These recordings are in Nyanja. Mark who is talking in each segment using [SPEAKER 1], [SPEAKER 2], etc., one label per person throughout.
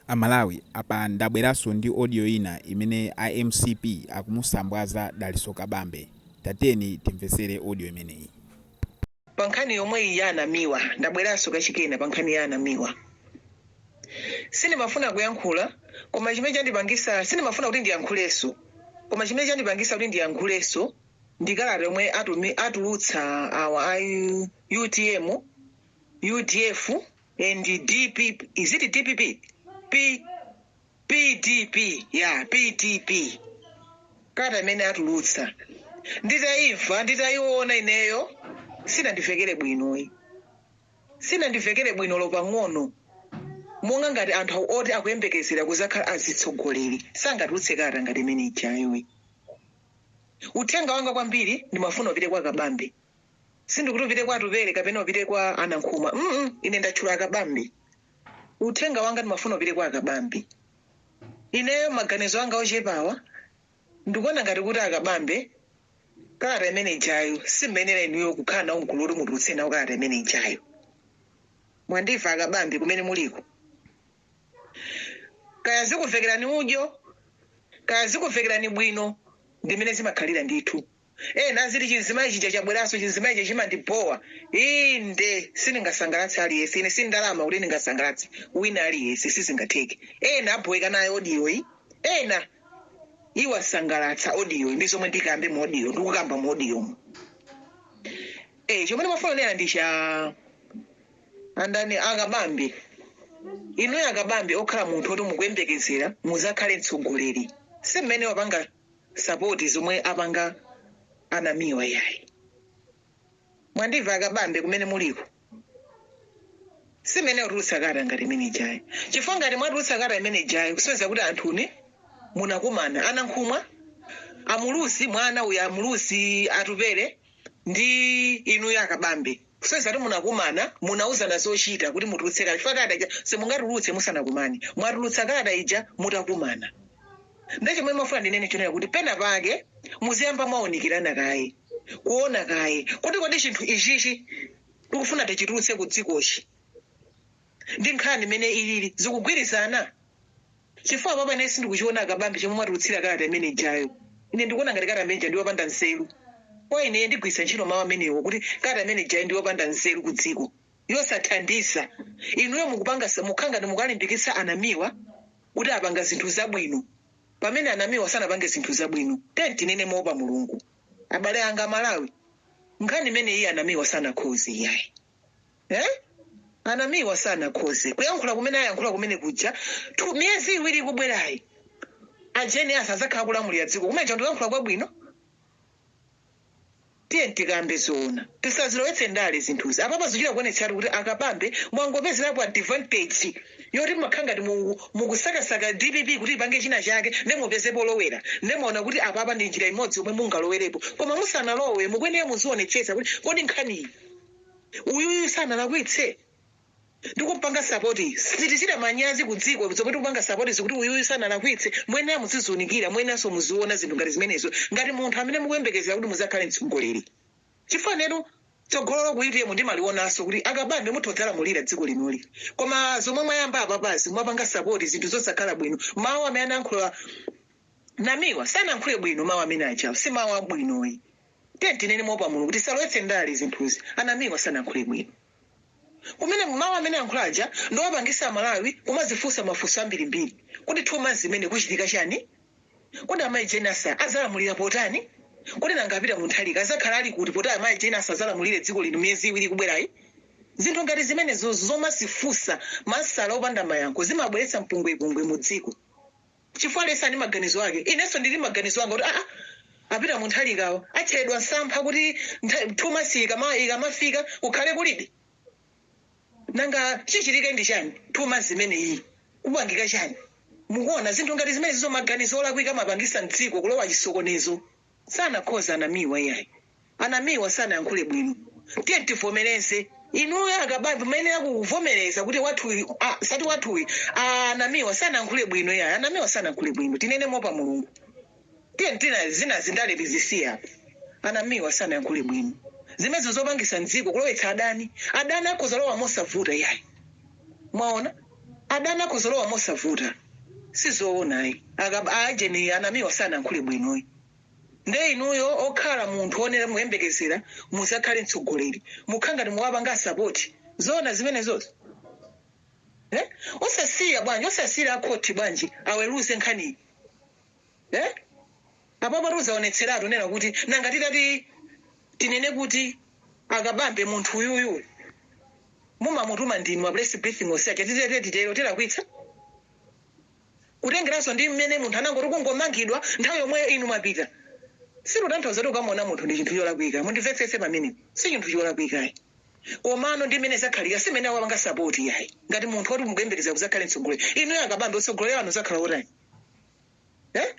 [SPEAKER 1] Amalawi, apa ndabweranso ndi audio ina imene a MCP akumusambwaza Dalitso Kabambe. Tatiyeni timvetsere audio imeneyi.
[SPEAKER 2] Pa nkhani yomweyi ya Anamiwa, ndabweranso kachikena pa nkhani ya Anamiwa. Sindimafuna kuyankhula, koma chimene chandipangisa, sindimafuna kuti ndiyankhulenso, koma chimene chandipangisa kuti ndiyankhulenso ndi kalata yomwe atulutsa awa a UTM, UDF and DP, is it DPP? P, PDP, yeah, PDP. Kalata imene atulutsa, nditayimva, nditayiona ineyo, sinandivekere bwinoyi, sinandivekere bwino lopang'ono. Monga ngati anthu oti akuyembekezera kuzakhala azitsogoleri, sangatulutse kalata ngati imene ijayoyi. Uthenga wanga kwambiri ndimafuna upite kwa Kabambe. Sindikuti upite kwa Atupele kapena upite kwa Anankhumwa. Ine ndatchula Akabambe. Uthenga wanga ndimafuna upite kwa Akabambe. Ineyo maganizo anga ochepawa, ndikuona ngati kuti Akabambe, kalata imene ijayo simmenera inuyo kukhala nawo mgulu oti mutulutse nawo kalata imene ijayo. Mwandimva Akabambe kumene muliko? Kaya zikuvekerani udyo, kaya zikuvekerani bwino, ndimene zimakhalira ndithu. Ena aziti chizimayi chija chabweranso, chizimayi chija chimandibowa. Inde, sindingasangalatse aliyense. Ine sindalama kuti ndingasangalatse wina aliyense, sizingatheke. Ena aboweka nayo audioyi, ena iwasangalatsa audio ndi zomwe ndikambe mu audio, ndikukamba mu audio mu. Chomwe ndimafuna kunena ndi cha andani? Akabambe. Inuyo Akabambe, okhala munthu oti mukuyembekezera muzakhale mtsogoleri, si mmene wapanga support zomwe apanga Anamiwa yayi. Mwandimva Akabambe kumene muliko? Simene watulutsa kalata ngati imene ijayo, chifukwa ngati mwatulutsa kalata imene ijayo, kusonyeza kuti anthuni munakumana, Anankhumwa, Amuluzi, mwana uyu Amuluzi, Atupele ndi inuyo Akabambe, kusonyeza kuti munakumana, munauzana zochita kuti mutulutse kalata, chifukwa kalata ija simungatulutse musanakumane. Mwatulutsa kalata ija mutakumana. Ndechomwe mafuna ndinene chonena kuti pena pake muziyamba mwaonekerana kaye, kuona kaye kuti kodi chinthu ichichi tikufuna tichitulutse ku dzikochi ndi nkhani imene ilili zikugwirizana? Chifukwa papa ine sindikuchiona, Akabambe, chomwe mwatulutsira kalata imene ijayo. Ine ndikuona ngati kalata imene ija ndiyopanda nzeru. Kwa ine, ndigwiritsa ntchito mawu amenewo kuti kalata imene ijayo ndiyopanda nzeru ku dziko, yosathandiza. Inuyo mukupanga, mukhala ngati mukalimbikitsa Anamiwa kuti apanga zinthu zabwino, pamene Anamiwa sanapange zinthu zabwino. Tinene moopa Mulungu, abale anga Malawi, nkhani imene iye Anamiwa sanakhoze iyayi, eh? Anamiwa sanakhoze kuyankhula kumene ayankhula kumene kuja. 2 miyezi ikubwerayi a Jane Ansah azakhala kulamulira dziko. Kumene ndikuyankhula kwabwino. Tiye tikambe zoona, tisazilowetse ndale zinthuzi. Apapa zichita kuonetsatu kuti Akabambe mwangopezerapo advantage yoti makhala ngati mukusakasaka DPP kuti ipange china chake, nde mupeze polowera, nde muona kuti apapa ndi njira imodzi yomwe mungalowerepo. Koma musanalowe, mukuyenera muzionetsetsa kuti kodi nkhaniyi, uyuyu sanalakwitse ndikumpanga support? Sitichita manyazi ku dziko zomwe tikupanga support zikuti uyuyu sanalakwitse? Muyenera muziziunikira, muyeneranso muziona zinthu ngati zimenezo ngati munthu amene mukuyembekezera kuti muzakhale mtsogoleri, chifukwa netu tsogolo ku UTM ndimalionanso kuti Akabambe mutha kudzalamulira dziko linoli. Koma zomwe mwayamba apapazi, mwapanga support zinthu zosakhala bwino. Mawu amene anayankhula Namiwa, sanayankhule bwino. Mawu amene ajawo si mawu abwinoyi. Tiye tinene moopa Mulungu, tisalowetse ndale zinthuzi. Anamiwa sanayankhule bwino kumene. Mawu amene ayankhula aja ndiwapangisa Amalawi kumazifunsa mafunso ambirimbiri kuti 2 months imene kuchitika chani? Kodi amayi Jane Ansah azalamulira potani? Kodi nanga apita Mutharika azakhala ali kuti poti amayi Jane Ansah azalamulire dziko lino miyezi 2 kubwerayi? Zinthu ngati zimenezo zomasifunsa masala opanda mayankho zimabweretsa mpungwepungwe mu dziko, chifukwa aliyense ali maganizo ake. Inenso ndili maganizo anga kuti aa, apita Mutharikawo atcheredwa msampha kuti 2 months ikamafika kukhale kulibe. Nanga chichitike ndi chani 2 months imeneyi? Kupangika chani? Mukuona zinthu ngati zimenezizo, maganizo olakwika amapangisa mdziko kulowa chisokonezo. Sanakhoza Anamiwa iyayi. Anamiwa sanayankhule bwino, tiye tivomereze. Inuyo Akabambe muyenera kuvomereza kuti wathuyi, ah, sati wathuyi, Anamiwa sanayankhule bwino iyayi. Anamiwa sanayankhule bwino, tinene moopa Mulungu. Tiye tina zina zindale tizisiya apa. Anamiwa sanayankhule bwino. Zimenezo zopangisa mdziko kulowetsa adani. Adani akhoza lowa mosavuta iyayi. Mwaona? Adani akuzolowa mosavuta. Sizoonayi. Ajeni anamiwa sanayankhule bwinoyi. Nde inuyo okhala munthu onera muyembekezera muzakhale mtsogoleri, mukhala ngati muwapanga support. Zoona zimenezozo? Eh? Osasiya bwanji, osasiyira akhoti bwanji aweruze nkhaniyi? Eh? Apapo tiuzaonetseratu nena kuti nanga titati tinene kuti akabambe munthu uyuyu mumamutuma ndinu ma press briefing onse aja, titete titero tilakwitsa? Kutengeranso ndi mmene munthu anangoti kungomangidwa, nthawi yomweyo inu mwapita. Sikutanthauza kuti ukamona munthu ndi chinthu cholakwika, mundimvetsetse pamenepo, si chinthu cholakwikayi. Komano ndi mmene zakhalira, si mmene awapanga support yayi. Ngati munthu woti mukuyembekeza kuzakhale mtsogoleri, inuyo akabambe, utsogoleri wanu uzakhala wotani? Eh?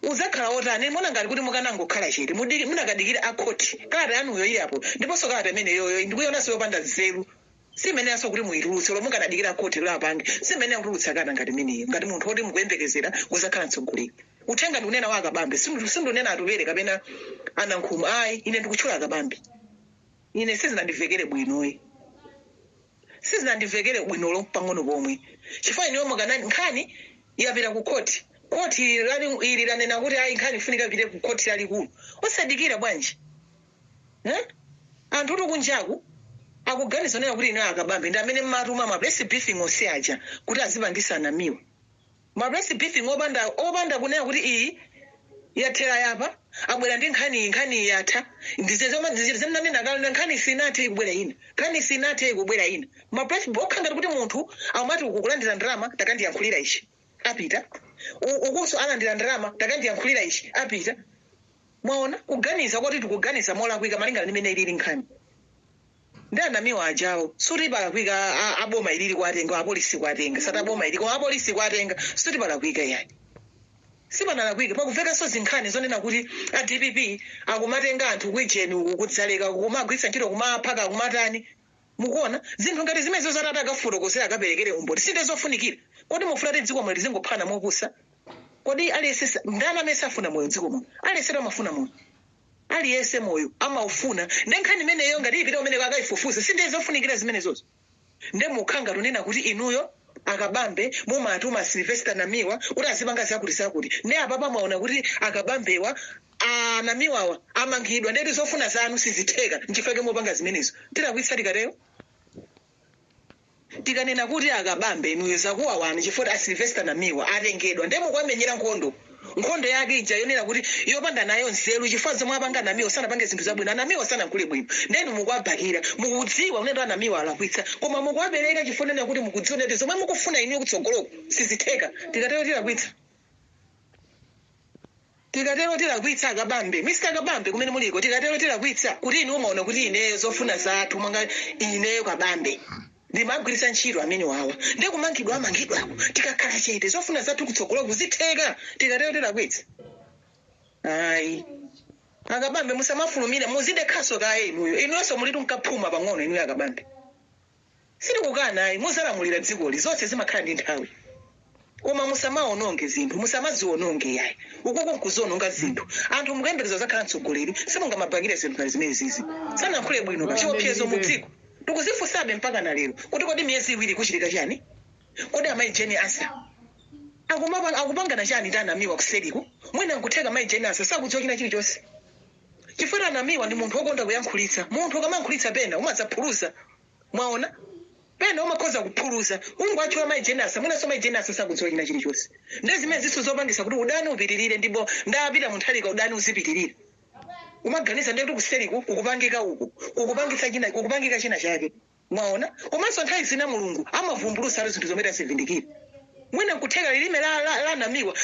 [SPEAKER 2] Uzakhala wotani? Mona ngati kuti mukanangokhala chete, munakadikira akhoti. Kalata yanuyo ili apo, ndiponso kalata imene yoyo ndikuyionanso yopanda nzeru. Si imenenso kuti muyitulutse lomwe mukanadikira khoti lapange. Si imene yakutulutsa kalata ngati imeneyo, ngati munthu woti mukuyembekezera kuzakhala mtsogoleri. Uthenga ndikunena wa akabambe, sindunena atupere kapena anankhumwa ayi, ine ndikutchula akabambe. Ine sizinandivekere bwinoyi, sizinandivekere bwinolo pang'ono pomwe, chifukwa ineyo mukana nkhani yapita ku khoti, khoti ili lanena kuti ayi, nkhani ifunika ipite ku khoti lalikulu. Osadikira bwanji? Eh? Anthu kuti kunjaku akuganiza nena kuti ineyo akabambe ndi amene mmatuma ma press briefing onse aja kuti azipangisa anamiwa ma press briefing opanda kunena kuti iyi yathera yapa, abwera ndi nkhani iyi, nkhani iyi yatha. Ndizenanena kale, nkhani sinathe, ikubwera ina, nkhani sinathe, ikubwera ina. Ma press okha ngati kuti munthu amati ukukulandira ndalama, takandiyankhulira ichi, apita. Ukunso alandira ndalama, takandiyankhulira ichi, apita. Mwaona kuganiza kwati tikuganiza molakwika malingana ndi mmene ilili nkhani. Ndi anamiwa ajawo suti palakwika aboma ilili kwatenga, apolisi kwatenga, sati aboma ili koma apolisi kwatenga, suti palakwika yayi, sipanalakwike. Pakumvekanso zinkhani zonena kuti a DPP akumatenga anthu kuijeni uku kudzaleka, kumagwiritsa ntchito, kumaphaka, kumatani. Mukuona zinthu ngati zimenezo zatati akafotokozera, akaperekere umboni, sinde zofunikira. Kodi mufuna kuti dziko muno lizingophana mopusa? Kodi aliyense ndani amene safuna moyo dziko muno? Aliyense amafuna moyo, aliyense moyo amaufuna. Ndi nkhani imeneyo ngati ipite umene akayifufuze, sinde zofunikira zimenezozo. Nde mukhanga tunena kuti inuyo akabambe mumatuma Sylvester Namiwa kuti azipanga zakuti zakuti. Ndi apapa mwaona kuti akabambewa, anamiwawa amangidwa, ndeti zofuna zanu sizitheka, nchifukwa mupanga zimenezo. Tilakwitsa tikatero? Tikanena kuti akabambe inuyo zakuwawani chifukwa a Sylvester Namiwa atengedwa, nde mukuwamenyera nkhondo, nkhondo yake ija yonena kuti yopanda nayo nzeru, chifukwa zomwe apanga Namiwa, sanapange zinthu zabwino, anamiwa sanayankhule bwino, ndenu mukuwabakira. Mukudziwa unendo anamiwa alakwitsa, koma mukuwapereka chifukwa nena kuti mukudziwa neti zomwe mukufuna inuyo kutsogoloko sizitheka. Tikatero tilakwitsa? Tikatero tilakwitsa, akabambe, Mr Kabambe kumene muliko? Tikatero tilakwitsa kuti inu umaona kuti ineyo zofuna zathu mwanga ineyo kabambe ndimagwiritsa ntchito amene wawa, ndi kumangidwa amangidwako, tikakhala chete zofuna zathu kutsogolo kuzitheka? Tikatero tilakwitsa? Ayi, akabambe, musamafulumire, muzidekhaso kaye inuyo. Inuyonso mulitu mkaphuma pang'ono. Inuyo akabambe, sitikukana ayi, muzalamulira dzikoli, zonse zimakhala ndi nthawi, koma musamaononge zinthu, musamaziwononge yayi. Ukuku nkuziononga zinthu. Anthu mukuyembekeza zakhala mtsogoleri, simungamabakire zinthu ngati zimene zizi. Sanayankhule bwino pa chiopsezo mu dziko. Tikuzifunsabe mpaka na lero kuti kodi miyezi 2 kuchitika chani? Kodi amayi Jane Ansah akupangana chani ndi anamiwa kuseriku? Mwina nkutheka mayi Jane Ansah sakudziwa china chilichonse, chifukwa anamiwa ndi munthu wokonda kuyankhulitsa. Munthu ukamayankhulitsa pena umadzaphuluza. Mwaona, pena umakhoza kuphuluza ungwatchula mayi Jane Ansah. Mwinanso mayi Jane Ansah sakudziwa china chilichonse, ndi zimene ziso zopangisa kuti udani upitirire, ndipo ndapita munthalika udani uzipitirira. Umaganiza ndiye kuti kuseriku kukupangika uku, kukupangitsa china, kukupangika china chake. Mwaona, komanso nthawi zina Mulungu amavumbulutsa zinthu zomwe tazivindikira. Mwina nkutheka lilime la namiwa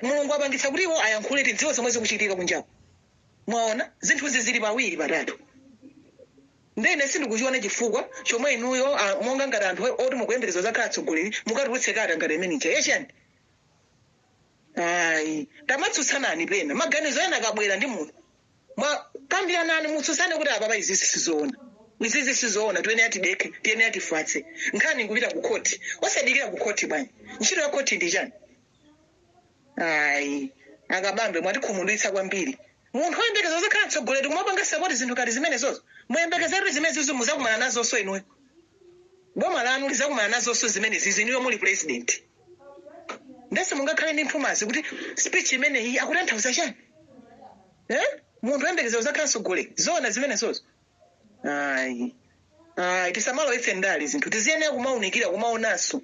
[SPEAKER 2] Mulungu apangitsa kuti iwo ayankhule, tidziwe zomwe zikuchitika kunjaku. Mwaona, zinthuzi zili pawiri patatu. Ndene sindikuchiona chifukwa chomwe inuyo monga ngati anthu oti mukuyembekeza zakhala atsogoleri mukatulutse kalata ngati imene ija yachani. Ayi, tamatsutsanani pena maganizo ena akabwera ndi munthu, mwakambiranani, mutsutsane kuti apapa izizi sizoona, izizi sizoona, tiyenera tidekhe, tiyenera tifatse. Nkhani nkupita ku khoti, osadikira ku khoti bwanji? Ntchito ya khoti ndi chani? Ayi, akabambe, mwatikhumudwitsa kwambiri. Munthu woyembekeza zakhala mtsogoleri kumapanga support zinthu ngati zimenezozo, muyembekezere zimene zizo muzakumana nazonso inuyo. Boma lanu lizakumana nazonso zimenezi inuyo muli president. Ndese mungakhale ndi nthumazi kuti speech imeneyi akutanthauza chani, eh? Munthu ayembekeza uzakhala mtsogoleri, zoona zimenezozo? Ayi, ayi, tisamalowetse ndale zinthu. Tiziyenera kumaunikira, kumaonanso,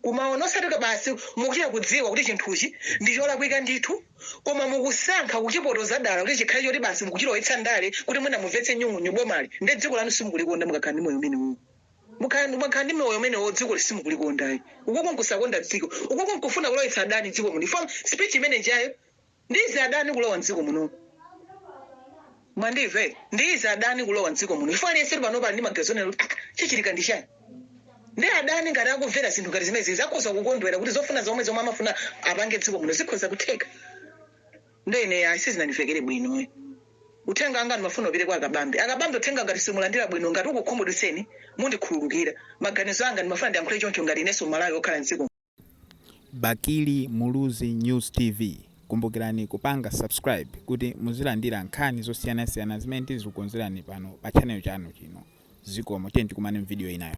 [SPEAKER 2] kumaona, osati basi mukuchita kudziwa kuti chinthuchi ndi cholakwika ndithu, koma mukusankha kuchipotoza dala kuti chikhale choti basi mukuchilowetsa ndale kuti mwina mumvetse nyung'unyu bomali. Ndi dziko lanu simukulikonda. Mukakhala ndi moyo umenewu, mukakhala ndi moyo umenewo, dziko simukulikondayi. Ukuku nkusakonda dziko, ukuku nkufuna kulowetsa adani dziko muno. Ifo speech imene ijayo ndizi adani kulowa mdziko muno, mwandimve? Ndizi adani kulowa mdziko muno. Ifo aliyense pano pali ndi maganizo onena kuti, "Ah, chichitika ndi chani?" Ndi adani ngati akumvera zinthu ngati zimenezi, zakhoza kukondwera kuti zofuna zomwe amafuna apange dziko muno zikhoza kutheka. Ndene ayi, sizinandimvekere bwino. Uthenga anga ndimafuna upite kwa Akabambe. Akabambe, uthenga ngati simulandira bwino, ngati ukukhumudwitseni, mundikhululukira. Maganizo anga ndimafuna ndiyankhule choncho ngati inenso Malawi okhala mdziko.
[SPEAKER 1] Bakili Muluzi News TV, kumbukirani kupanga subscribe kuti muzilandira nkhani zosiyanasiyana zimene tizikukonzerani pano pa channel chanu chino. Zikomo, tiye tikumane m'video inayo.